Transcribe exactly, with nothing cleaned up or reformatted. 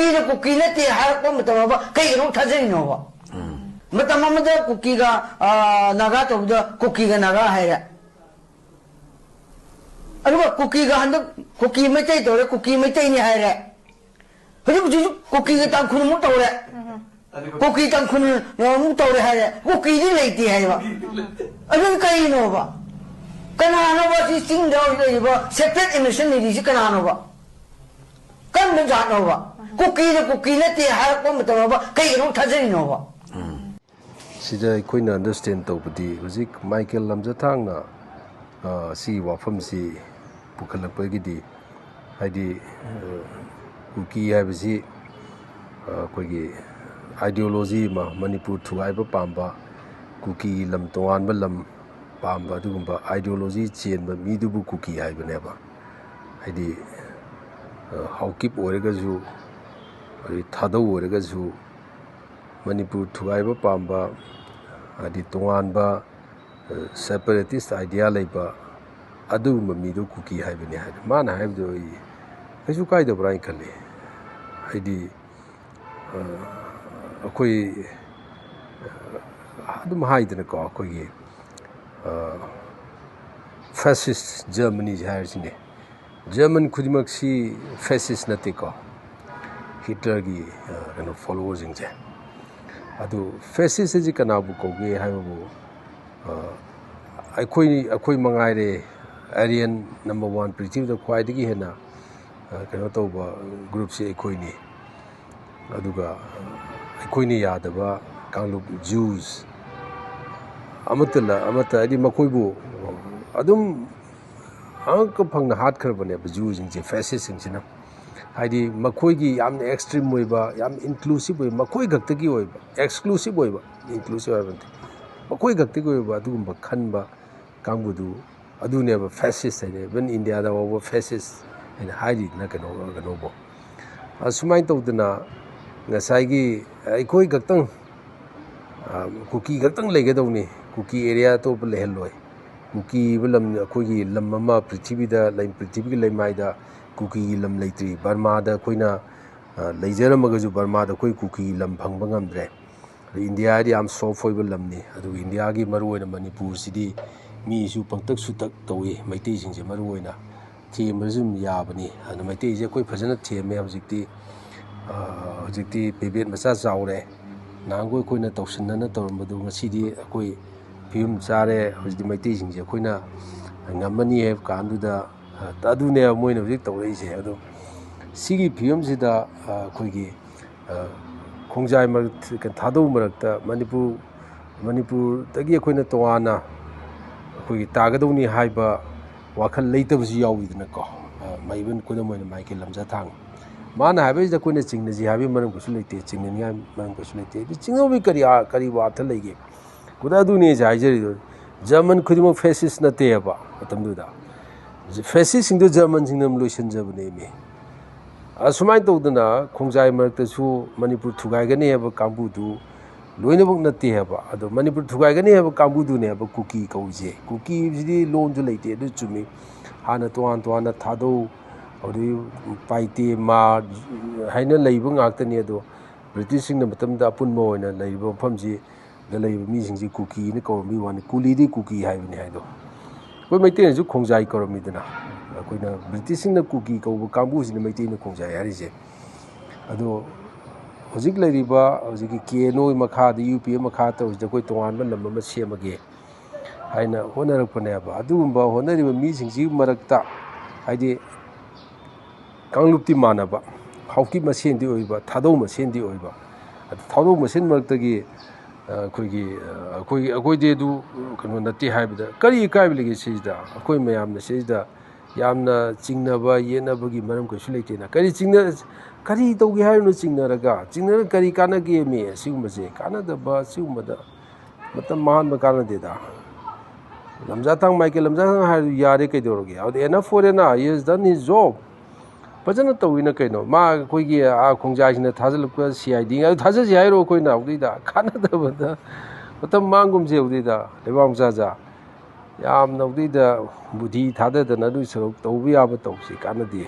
ꯀꯨꯀꯤꯅ ꯀꯨꯀꯤ ꯅꯠꯇꯦ ꯍꯥꯏꯔꯛꯄ ꯃꯇꯝ ꯑꯃ ꯀꯩꯒꯤꯅꯣ ꯊꯥꯖꯔꯤꯅꯣꯕ? ꯃꯇꯝ ꯑꯃꯗ ꯀꯨꯀꯤꯒ, ꯑ, ꯅꯥꯒꯥ ꯇꯧꯕꯗ ꯀꯨꯀꯤꯒ ꯅꯥꯒꯥ ꯍꯥꯏꯔꯦ꯫ ꯑꯗꯨꯒ ꯀꯨꯀꯤꯒ ꯍꯟꯗꯛ ꯀꯨꯀꯤ ꯃꯩꯇꯩ ꯇꯧꯔꯦ, ꯀꯨꯀꯤ ꯃꯩꯇꯩꯅꯤ ꯍꯥꯏꯔꯦ꯫ ꯍꯧꯖꯤꯛ ꯍꯧꯖꯤꯛ ꯀꯨꯀꯤꯒ ꯇꯥꯡꯈꯨꯜ ꯑꯃꯨꯛ ꯇꯧꯔꯦ꯫ ꯀꯨꯀꯤ ꯇꯥꯡꯈꯨꯜ ꯑꯃꯨꯛ ꯇꯧꯔꯦ ꯍꯥꯏꯔꯦ꯫ ꯀꯨꯀꯤꯗꯤ ꯂꯩꯇꯦ ꯍꯥꯏꯕ꯫ ꯑꯗꯨ ꯀꯩꯅꯣꯕ? ꯀꯅꯥꯅꯣꯕ ꯁꯤ ꯆꯤꯡꯗ ꯍꯧꯖꯤꯛ ꯂꯩꯔꯤꯕ separate nation ꯂꯩꯔꯤꯁꯤ ꯀꯅꯥꯅꯣꯕ? ꯀꯔꯝꯕ ꯖꯥꯠꯅꯣꯕ? ꯀꯨꯀꯤꯗ ꯀꯨꯀꯤ ꯅꯠꯇꯦ ꯍꯥꯏꯔꯛꯄ ꯃꯇꯝꯗ ꯀꯩꯒꯤꯅꯣ ꯊꯥꯖꯔꯤꯅꯣꯕ? ꯁꯤꯗ ꯑꯩꯈꯣꯏꯅ understand ꯇꯧꯕꯗꯤ, ꯍꯧꯖꯤꯛ ꯃꯥꯏꯀꯦꯜ ꯂꯝꯖꯊꯥꯡꯅ, ꯑ, ꯁꯤꯒꯤ ꯋꯥꯐꯝꯁꯤ ꯄꯨꯈꯠꯂꯛꯄꯒꯤꯗꯤ, ꯍꯥꯏꯗꯤ, ꯑ, ꯀꯨꯀꯤ ꯍꯥꯏꯕꯁꯤ, ꯑ, ꯑꯩꯈꯣꯏꯒꯤ ideology ꯑꯃ, ꯃꯅꯤꯄꯨꯔ ꯊꯨꯒꯥꯏꯕ ꯄꯥꯝꯕ, ꯀꯨꯀꯤꯒꯤ ꯂꯝ, ꯇꯣꯉꯥꯟꯕ ꯂꯝ ꯄꯥꯝꯕ, ꯑꯗꯨꯒꯨꯝꯕ ideology ꯆꯦꯟꯕ ꯃꯤꯗꯨꯕꯨ ꯀꯨꯀꯤ ꯍꯥꯏꯕꯅꯦꯕ꯫ ꯍꯥꯏꯗꯤ, ꯑ, ꯍꯥꯎꯀꯤꯞ ꯑꯣꯏꯔꯒꯁꯨ, ꯑꯗꯩ ꯊꯥꯗꯧ ꯑꯣꯏꯔꯒꯁꯨ, ꯃꯅꯤꯄꯨꯔ ꯊꯨꯒꯥꯏꯕ ꯄꯥꯝꯕ, ꯍꯥꯏꯗꯤ ꯇꯣꯉꯥꯟꯕ, ꯑ, separatist idea ꯂꯩꯕ ꯑꯗꯨꯒꯨꯝꯕ ꯃꯤꯗꯣ ꯀꯨꯀꯤ ꯍꯥꯏꯕꯅꯤ ꯍꯥꯏꯅ ꯃꯥꯅ ꯍꯥꯏꯕꯗꯣ ꯑꯩ ꯀꯩꯁꯨ ꯀꯥꯏꯗꯕ꯭ꯔꯥ ꯍꯥꯏꯅ ꯈꯜꯂꯤ꯫ ꯍꯥꯏꯗꯤ, ꯑ, ꯑꯩꯈꯣꯏ, ꯑ, ꯑꯗꯨꯝ ꯍꯥꯏꯗꯅꯀꯣ, ꯑꯩꯈꯣꯏꯒꯤ, ꯑ, fascist Germany ꯁꯦ ꯍꯥꯏꯔꯁꯤꯅꯦ꯫ German ꯈꯨꯗꯤꯡꯃꯛꯁꯤ fascist ꯅꯠꯇꯦꯀꯣ, ꯍꯤꯠꯂꯔꯒꯤ, ꯑ, ꯀꯩꯅꯣ, follower ꯁꯤꯡꯁꯦ꯫ ꯑꯗꯨ fascist ꯍꯥꯏꯁꯤ ꯀꯅꯥꯕꯨ ꯀꯧꯒꯦ ꯍꯥꯏꯕꯕꯨ, ꯑ, ꯑꯩꯈꯣꯏ, ꯑꯩꯈꯣꯏ ꯃꯉꯥꯏꯔꯦ, Aryan number one, ꯄ꯭ꯔꯤꯊꯤꯕꯤꯗ ꯈ꯭ꯋꯥꯏꯗꯒꯤ ꯍꯦꯟꯅ, ꯑ, ꯀꯩꯅꯣ ꯇꯧꯕ group ꯁꯤ ꯑꯩꯈꯣꯏꯅꯤ꯫ ꯑꯗꯨꯒ ꯑꯩꯈꯣꯏꯅ ꯌꯥꯗꯕ ꯀꯥꯡꯂꯨꯞ Jews, ꯑꯃꯠꯇ ꯂ-, ꯑꯃꯠꯇ, ꯍꯥꯏꯗꯤ ꯃꯈꯣꯏꯕꯨ ꯑꯗꯨꯝ ꯑꯉꯛꯄ ꯐꯪꯅ ꯍꯥꯠꯈ꯭ꯔꯕꯅꯦꯕ Jew ꯁꯤꯡꯁꯦ, fascist ꯁꯤꯡꯁꯤꯅ꯫ ꯍꯥꯏꯗꯤ ꯃꯈꯣꯏꯒꯤ ꯌꯥꯝꯅ extreme ꯑꯣꯏꯕ, ꯌꯥꯝ inclusive ꯑꯣꯏꯕ, ꯃꯈꯣꯏ ꯈꯛꯇꯒꯤ ꯑꯣꯏꯕ, exclusive ꯑꯣꯏꯕ, inclusive ꯍꯥꯏꯕ ꯅꯠꯇꯦ, ꯃꯈꯣꯏ ꯈꯛꯇꯒꯤ ꯑꯣꯏꯕ ꯑꯗꯨꯒꯨꯝꯕ ꯈꯟꯕ ꯀꯥꯡꯕꯨꯗꯨ, ꯑꯗꯨꯅꯦꯕ fascist ꯍꯥꯏꯅ, even ꯏꯟꯗꯤꯌꯥꯗ ꯐꯥꯎꯕ fascist ꯍꯥꯏꯅ ꯍꯥꯏꯔꯤꯗꯅ ꯀꯩꯅꯣ, ꯀꯩꯅꯣꯕꯨ꯫ ꯑꯁꯨꯃꯥꯏꯅ ꯇꯧꯗꯅ ꯉꯁꯥꯏꯒꯤ ꯑꯩꯈꯣꯏ ꯈꯛꯇꯪ, ꯑ, ꯀꯨꯀꯤ ꯈꯛꯇꯪ ꯂꯩꯒꯗꯧꯅꯤ, ꯀꯨꯀꯤ area ꯑꯇꯣꯞꯄ ꯂꯩꯍꯜꯂꯣꯏ꯫ ꯀꯨꯀꯤ ꯍꯥꯏꯕ ꯂꯝ, ꯑꯩꯈꯣꯏꯒꯤ ꯂꯝ ꯑꯃ ꯄ꯭ꯔꯤꯊꯤꯕꯤꯗ ꯂꯩ-, ꯄ꯭ꯔꯤꯊꯤꯕꯤꯒꯤ ꯂꯩꯃꯥꯏꯗ ꯀꯨꯀꯤꯒꯤ ꯂꯝ ꯂꯩꯇ꯭ꯔꯤ꯫ ꯕꯔꯃꯥꯗ ꯑꯩꯈꯣꯏꯅ ꯑ, ꯂꯩꯖꯔꯝꯃꯒꯁꯨ ꯕꯔꯃꯥꯗ ꯑꯩꯈꯣꯏ ꯀꯨꯀꯤ ꯂꯝ ꯐꯪꯕ ꯉꯝꯗ꯭ꯔꯦ꯫ ꯑꯗꯩ ꯏꯟꯗꯤꯌꯥꯗꯤ ꯌꯥꯝ soft ꯑꯣꯏꯕ ꯂꯝꯅꯤ, ꯑꯗꯨꯒ ꯏꯟꯗꯤꯌꯥꯒꯤ ꯃꯔꯨꯑꯣꯏꯅ ꯃꯅꯤꯄꯨꯔꯁꯤꯗꯤ ꯃꯤꯁꯨ ꯄꯪꯇꯛ ꯁꯨꯇꯛ ꯇꯧꯏ ꯃꯩꯇꯩꯁꯤꯡꯁꯦ ꯃꯔꯨꯑꯣꯏꯅ꯫ ꯊꯦꯝꯕꯁꯨ ꯑꯗꯨꯝ ꯌꯥꯕꯅꯤ꯫ ꯑꯗꯨ ꯃꯩꯇꯩꯁꯦ ꯑꯩꯈꯣꯏ ꯐꯖꯅ ꯊꯦꯝꯃꯦ ꯍꯧꯖꯤꯛꯇꯤ꯫ ꯑ, ꯍꯧꯖꯤꯛꯇꯤ ꯄꯦꯕꯦꯠ ꯃꯆꯥ ꯆꯥꯎꯔꯦ꯫ ꯅꯍꯥꯟꯈꯣꯏ ꯑꯩꯈꯣꯏꯅ ꯇꯧꯁꯤꯟꯅꯅ ꯇꯧꯔꯝꯕꯗꯨ ꯉꯁꯤꯗꯤ ꯑꯩꯈꯣꯏ ꯐꯤꯕꯝ ꯆꯥꯔꯦ꯫ ꯍꯧꯖꯤꯛꯇꯤ ꯃꯩꯇꯩꯁꯤꯡꯁꯦ ꯑꯩꯈꯣꯏꯅ ꯉꯝꯃꯅꯤ ꯍꯥꯏꯕ ꯀꯥꯟꯗꯨꯗ, ꯑ, ꯑꯗꯨꯅꯦꯕ ꯃꯣꯏꯅ ꯍꯧꯖꯤꯛ ꯇꯧꯔꯛꯏꯁꯦ꯫ ꯑꯗꯣ ꯁꯤꯒꯤ ꯐꯤꯕꯝꯁꯤꯗ, ꯑ, ꯑꯩꯈꯣꯏꯒꯤ, ꯑ, ꯈꯣꯡꯖꯥꯏ ꯃꯔꯛ-, ꯊꯥꯗꯧ ꯃꯔꯛꯇ ꯃꯅꯤꯄꯨꯔ, ꯃꯅꯤꯄꯨꯔꯗꯒꯤ ꯑꯩꯈꯣꯏꯅ ꯇꯣꯉꯥꯟꯅ ꯑꯩꯈꯣꯏꯒꯤ ꯇꯥꯒꯗꯧꯅꯤ ꯍꯥꯏꯕ ꯋꯥꯈꯜ ꯂꯩꯇꯕꯁꯨ ꯌꯥꯎꯋꯤꯗꯅꯀꯣ꯫ ꯑ, ꯃꯥꯏꯕꯟ ꯈꯨꯗꯝ ꯑꯣꯏꯅ ꯃꯥꯏꯀꯦꯜ ꯂꯝꯖꯥꯊꯥꯡ, ꯃꯥꯅ ꯍꯥꯏꯕꯁꯤꯗ ꯑꯩꯈꯣꯏꯅ ꯆꯤꯡꯅꯁꯤ ꯍꯥꯏꯕꯒꯤ ꯃꯔꯝ ꯀꯩꯁꯨ ꯂꯩꯇꯦ, ꯆꯤꯡꯅꯅꯤꯡꯉꯥꯏ ꯃꯔꯝ ꯀꯩꯁꯨ ꯂꯩꯇꯦ꯫ ꯑꯗꯨ ꯆꯤꯡꯅꯕꯒꯤ ꯀꯔꯤ ꯑꯥ-, ꯀꯔꯤꯕꯨ ꯑꯥꯔꯊ ꯂꯩꯒꯦ? ꯈꯨꯗ ꯑꯗꯨꯅꯦ ꯑꯩꯁꯦ ꯍꯥꯏꯖꯔꯤꯗꯣ, ꯖꯔꯃꯟ ꯈꯨꯗꯤꯡꯃꯛ fascist ꯅꯠꯇꯦꯕ ꯃꯇꯝꯗꯨꯗ꯫ Fascistꯁꯤꯡꯗꯣ ꯖꯔꯃꯟꯁꯤꯡꯅ ꯂꯣꯏꯁꯤꯟꯖꯕꯅꯦꯃꯤ꯫ ꯑꯁꯨꯃꯥꯏꯅ ꯇꯧꯗꯅ ꯈꯣꯡꯖꯥꯏ ꯃꯔꯛꯇꯁꯨ ꯃꯅꯤꯄꯨꯔ ꯊꯨꯒꯥꯏꯒꯅꯤ ꯍꯥꯏꯕ ꯀꯥꯡꯕꯨꯗꯨ ꯂꯣꯏꯅꯃꯛ ꯅꯠꯇꯦ ꯍꯥꯏꯕ꯫ ꯑꯗꯣ ꯃꯅꯤꯄꯨꯔ ꯊꯨꯒꯥꯏꯒꯅꯤ ꯍꯥꯏꯕ ꯀꯥꯡꯕꯨꯗꯨꯅꯦ ꯍꯥꯏꯕ ꯀꯨꯀꯤ ꯀꯧꯔꯤꯁꯦ꯫ ꯀꯨꯀꯤꯁꯤꯗꯤ ꯂꯣꯟꯁꯨ ꯂꯩꯇꯦ, ꯑꯗꯨ ꯆꯨꯝꯃꯤ꯫ ꯍꯥꯟꯅ ꯇꯣꯉꯥꯟ ꯇꯣꯉꯥꯟꯅ ꯊꯥꯗꯧ, ꯑꯗꯩ ꯄꯥꯏꯇꯦ, ꯃꯥ ꯍꯥꯏꯅ ꯂꯩꯕ ꯉꯥꯛꯇꯅꯤ꯫ ꯑꯗꯣ ꯕ꯭ꯔꯤꯇꯤꯁꯁꯤꯡꯅ ꯃꯇꯝꯗ ꯑꯄꯨꯟꯕ ꯑꯣꯏꯅ ꯂꯩꯔꯤꯕ ꯃꯐꯝꯁꯤꯗ ꯂꯩꯔꯤꯕ ꯃꯤꯁꯤꯡꯁꯤ ꯀꯨꯀꯤꯅ ꯀꯧꯔꯝꯕꯒꯤ ꯋꯥꯅꯤ, ꯀꯨꯂꯤꯗꯤ ꯀꯨꯀꯤ ꯍꯥꯏꯕꯅꯤ ꯍꯥꯏꯗꯣ꯫ ꯑꯩꯈꯣꯏ ꯃꯩꯇꯩꯅꯁꯨ ꯈꯣꯡꯖꯥꯏ ꯀꯧꯔꯝꯃꯤꯗꯅ, ꯑꯩꯈꯣꯏꯅ ꯕ꯭ꯔꯤꯇꯤꯁꯁꯤꯡꯅ ꯀꯨꯀꯤ ꯀꯧꯕ ꯀꯥꯡꯕꯨꯁꯤꯅ ꯃꯩꯇꯩꯅ ꯈꯣꯡꯖꯥꯏ ꯍꯥꯏꯔꯤꯁꯦ꯫ ꯑꯗꯣ ꯍꯧꯖꯤꯛ ꯂꯩꯔꯤꯕ ꯍꯧꯖꯤꯛꯀꯤ ꯀꯦ ꯑꯦꯟ ꯑꯣꯒꯤ ꯃꯈꯥꯗ, ꯌꯨ ꯄꯤ ꯑꯦ ꯃꯈꯥ ꯇꯧꯔꯤꯁꯤꯗ ꯑꯩꯈꯣꯏ ꯇꯣꯉꯥꯟꯕ ꯂꯝ ꯑꯃ ꯁꯦꯝꯃꯒꯦ ꯍꯥꯏꯅ ꯍꯣꯠꯅꯔꯛꯄꯅꯦꯕ꯫ ꯑꯗꯨꯒꯨꯝꯕ ꯍꯣꯠꯅꯔꯤꯕ ꯃꯤꯁꯤꯡꯁꯤꯒꯤ ꯃꯔꯛꯇ, ꯍꯥꯏꯗꯤ, ꯀꯥꯡꯂꯨꯞꯇꯤ ꯃꯥꯟꯅꯕ, ꯍꯥꯎꯀꯤꯞ ꯃꯁꯦꯟꯗꯤ ꯑꯣꯏꯕ, ꯊꯥꯗꯧ ꯃꯁꯦꯟꯗꯤ ꯑꯣꯏꯕ꯫ ꯑꯗꯨ ꯊꯥꯗꯧ ꯃꯁꯦꯟ ꯃꯔꯛꯇꯒꯤ, ꯑ, ꯑꯩꯈꯣꯏꯒꯤ, ꯑ, ꯑꯩꯈꯣꯏꯒꯤ, ꯑꯩꯈꯣꯏꯗꯤ ꯑꯗꯨ ꯀꯩꯅꯣ ꯅꯠꯇꯦ ꯍꯥꯏꯕꯗ ꯀꯔꯤ ꯏꯀꯥꯏꯕ ꯂꯩꯒꯦ? ꯁꯤꯁꯤꯗ ꯑꯩꯈꯣꯏ ꯃꯌꯥꯝꯅ ꯁꯤꯁꯤꯗ ꯌꯥꯝꯅ ꯆꯤꯡꯅꯕ ꯌꯦꯠꯅꯕꯒꯤ ꯃꯔꯝ ꯀꯩꯁꯨ ꯂꯩꯇꯦꯅ꯫ ꯀꯔꯤ ꯆꯤꯡꯅ-, ꯀꯔꯤ ꯇꯧꯒꯦ ꯍꯥꯏꯔꯤꯅꯣ ꯆꯤꯡꯅꯔꯒ? ꯆꯤꯡꯅꯔꯒ ꯀꯔꯤ ꯀꯥꯟꯅꯒꯦꯃꯤ? ꯑꯁꯤꯒꯨꯝꯕꯁꯦ ꯀꯥꯟꯅꯗꯕ, ꯑꯁꯤꯒꯨꯝꯕꯗ ꯃꯇꯝ ꯃꯥꯡꯍꯟꯕ ꯀꯥꯟꯅꯗꯦꯗ꯫ ꯂꯝꯖꯥꯊꯥꯡ, ꯃꯥꯏꯀꯦꯜ ꯂꯝꯖꯥꯊꯥꯡ ꯍꯥꯏꯔꯁꯨ ꯌꯥꯔꯦ, ꯀꯩꯗꯧꯔꯒꯦ? ꯑꯗꯨꯗꯤ enough for enough, he has done his job꯫ ꯐꯖꯅ ꯇꯧꯋꯤꯅ ꯀꯩꯅꯣ꯫ ꯃꯥ ꯑꯩꯈꯣꯏꯒꯤ, ꯑꯥ, ꯈꯣꯡꯖꯥꯏꯁꯤꯡꯅ ꯊꯥꯖꯤꯜꯂꯛꯄ ꯁꯤ ꯑꯥꯏ ꯗꯤ ꯉꯥꯛ ꯊꯥꯖꯁꯤ ꯍꯥꯏꯔꯣ ꯑꯩꯈꯣꯏꯅ? ꯑꯗꯨꯏꯗ ꯀꯥꯟꯅꯗꯕꯗ ꯃꯇꯝ ꯃꯥꯡꯒꯨꯝꯁꯦ꯫ ꯑꯗꯨꯏꯗ ꯂꯩꯕꯥꯛ ꯃꯆꯥ ꯃꯆꯥ ꯌꯥꯝꯅ ꯑꯗꯨꯏꯗ ꯕꯨꯙꯤ ꯊꯥꯗꯗꯅ ꯑꯗꯨꯏ ꯁꯔꯨꯛ ꯇꯧꯕ ꯌꯥꯕ ꯇꯧꯁꯤ, ꯀꯥꯟꯅꯗꯦ꯫